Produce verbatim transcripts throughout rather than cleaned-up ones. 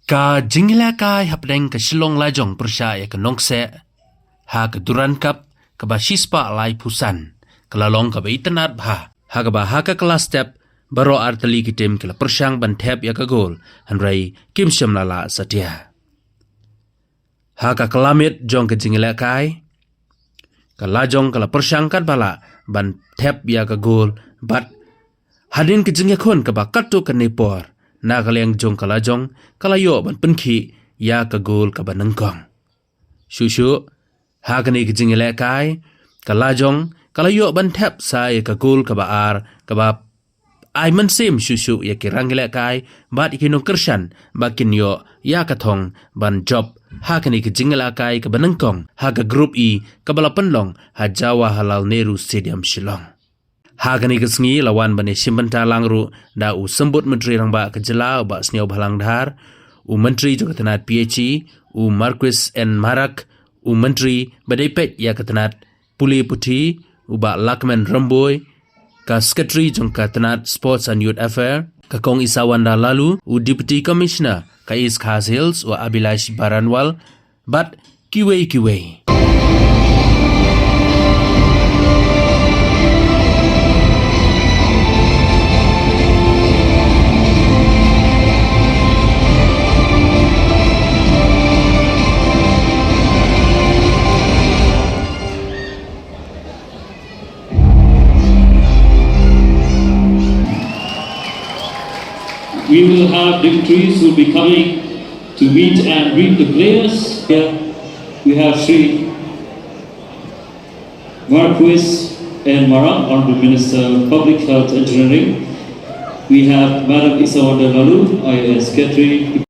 Ka jingïalehkai hapdeng ka Shillong Lajong pyrshah ïa ka Nongkseh ha ka Durand Cup kaba shispah laiphew san ka la long kaba itynnad bha, ha kaba ha ka kylla step baroh artylli ki tim ki la pyrshang ban thep ïa ka gol, hynrei kim shym la lah satia. Ha ka kylla miet jong ka jingïalehkai, ka Lajong ka la pyrshang katba lah ban thep ïa ka gol, bad hadien ka jingïakhun kaba katto katne por na ka liang jong ka Lajong, ka la ïoh ban pynkhih ïa ka gol kaba nyngkong. Shuh shuh ha kane ka jingïalehkai, ka Lajong ka la ïoh ban thep sa ïa ka gol kaba ar, kaba ai mynsiem shuh shuh ïa ki rangïalehkai bad ïa ki nongkyrshan ba kin ïoh ïa ka thong ban jop ha kane ka jingïalehkai kaba nyngkong ha ka Group E kaba la pynlong ha Jawaharlal Nehru Stadium, Shillong. Ha kane ka sngi la wan ban ïashim bynta lang ruh da u Symbud Myntri Rangbah ka jylla, u Bah Sniawbhalang Dhar, u Myntri jong ka tnat P H E, u Marcuise N Marak, u Myntri ba dei peit ïa ka tnat pule puthi, u Bah Lahkmen Rymbui, ka Secretary jong ka tnat Sports and Youth Affair, ka Kong Isawanda Laloo, u Deputy Commissioner ka East Khasi Hills, u Abhilash Baranwal, bad kiwei kiwei. We will have dignitaries who will be coming to meet and greet the players. Here we have Shri Marcuise N Marak, Honorable Minister of Public Health Engineering. We have Madam Isawanda Laloo, I A S Secretary.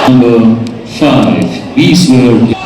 Number five, Biswer.